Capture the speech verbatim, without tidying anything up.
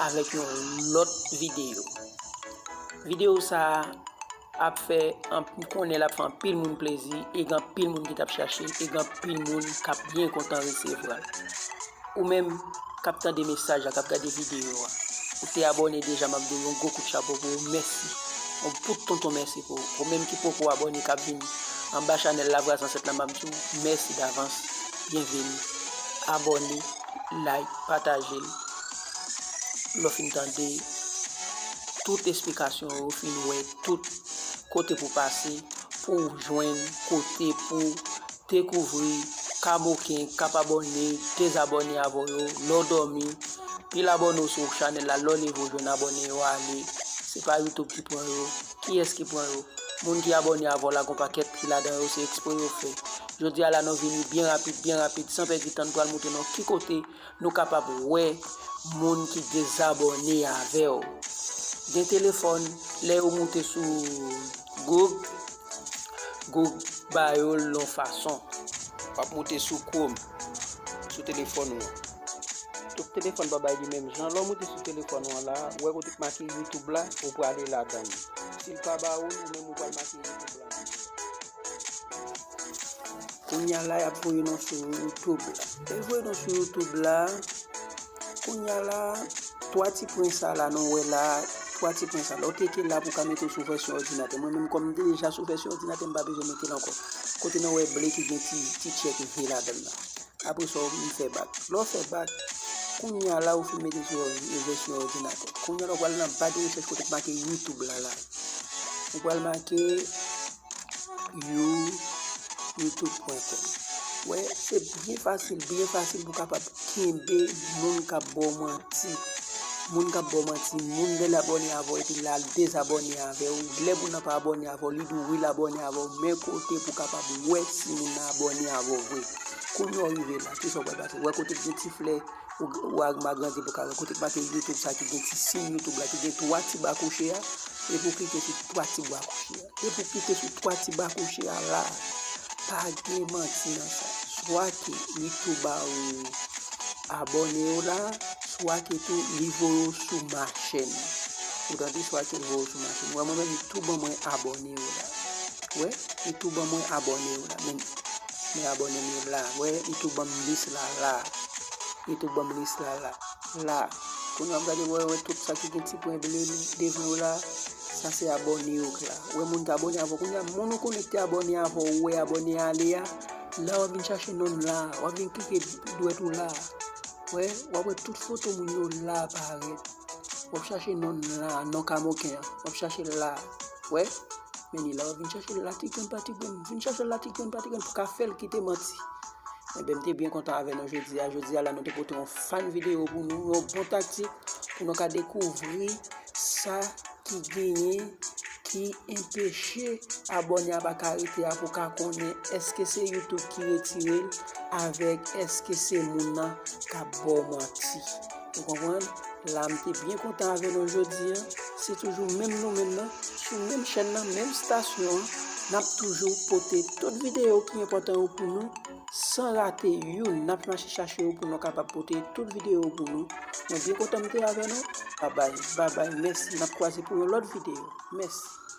avèk yon lòt videyo. Videyo sa a ap fè, m konnen l ap fè anpil moun plezi, e gen anpil moun ki t ap chache l, e gen anpil moun k ap byen kontan resevwa l. Ou menm k ap tande mesaj la, k ap gade videyo a, ou te abòne deja, m ap di w yon gwo kout chapo pou ou, mèsi. Yon bout tonton mèsi pou ou. Ou menm ki poko abòne, k ap vin anba chanèl Lavwa Zansèt la, m ap di w mèsi davans, byenveni. Abòne, like, pataje l. Lè w fin tande tout esplikasyon yo, fin wè tout kote pou pase, pou w jwenn kote pou dekouvri kamoken k ap abòne, dezabòne avè w yo, lè w dòmi, pile abòne w sou chanèl la, lè w leve w jwenn abòne yo ale. Se pa YouTube ki pran yo. Kiyès ki pran yo? Moun ki abòne avè w la, gon pakèt ki ladan yo, se ekspre yo fè. Jodi a la, nou vini byen rapid, byen rapid, san pèdi tan, nou pral montre nou ki kote nou kapab wè moun ki dezabòne avè w. Gen telefòn, lè yo moute sou Google, Google ba yo l yon fason. W ap moute sou Chrome, sou telefòn ou an. Tout telefòn pa bay li menm jan. Lè w moute sou telefòn ou an la, ou wè kote k make YouTube la, ou prale ladan l. Si l pa ba ou l, ou menm ou pral make YouTube la. Kounye a la, y ap voye nou sou YouTube la. Lè l voye nou sou YouTube la, kounye a la, twa ti pwen sa la, nou wè la, twa ti pwen sa la. Ou klike la pou w ka mete w sou vèsyon òdinatè. Mwen menm, kòm m te deja sou vèsyon òdinatè, m pa bezwen mete l ankò. Kote nou wè ble ki gen ti, ti tchèk ve ladan l la. Apre sa, ou vin fè bak. Lè w fè bak, kounye a la, ou fin mete sou vèsyon òdinatè. Kounye a la, ou pral nan ba de rechèch kote k make YouTube la, la. Ou pral make you, youtube pwen kòm. Wè, se byen fasil, byen fasil pou w kapab kenbe moun k ap ba w manti. Moun k ap ba w manti, moun lè l abòne avè w epi l al dezabòne avè w. Lè moun nan pa abòne avè w, li di w wi l abòne avè w, men kote pou w kapab wè si moun nan abòne avè w vre. Kounye a w rive la, kisa w pral pase? Wè kote k gen ti flè, ou, ou agrandi pou w ka wè kote k make YouTube sa ki gen ti siy YouTube la, ki gen twa ti ba kouche a, epi w klike sou twa ti ba kouche a. Depi w klike sou twa ti ba kouche a la, pa gen manti nan sa. Swa ke li tou ba ou abòne yo la, swa ke tou li voye w sou machenn. Ou tande, swa ke l voye w sou machenn. Wè, mwen menm, li tou ban mwen abòne yo la. Wè, li tou ban mwen abòne yo la. Men, men abòne m yo la. Wè, li tou ban m lis la la. Li tou ban m lis la la. La. Kounye a m gade, wè, wè, tout sa ki gen ti pwen ble devan yo la, sa se abòne yo k la. Wè, moun ki abòne avè w. Kounye a, moun ou konnen ki te abòne avè w, ou wè abòne a ale a, la w ap vin chache non l la. W ap vin klike dwèt ou la. Wè, w ap wè tout foto moun yo la parèt. W ap chache non l la, non kamoken an. W ap chache l la. Wè, men li la, w ap vin chache l la ti grenn pa ti grenn. Vin chache l la ti grenn pa ti grenn pou ka fè l kite manti. Enben, m te byen kontan avè nou jodi a. Jodi a la, nou te pote yon fan videyo pou nou, yon bon taktik pou nou ka dekouvri sa ki genyen ki enpeche abòne a pa ka rete a pou ka konnen èske se YouTube ki retire l avèk èske se moun nan k ap ba w manti. Ou konprann? La, m te byen kontan avè nou jodi a. Se toujou menm nou menm nan, sou menm chèn nan, menm estasyon an. N ap toujou pote tout videyo ki enpòtan yo pou nou, san rate youn. N ap mache chache yo pou nou kapab pote tout videyo yo pou nou. Mwen byen kontan m te avè nou. Babay, babay, mèsi. N ap kwaze pou yon lòt videyo. Mèsi.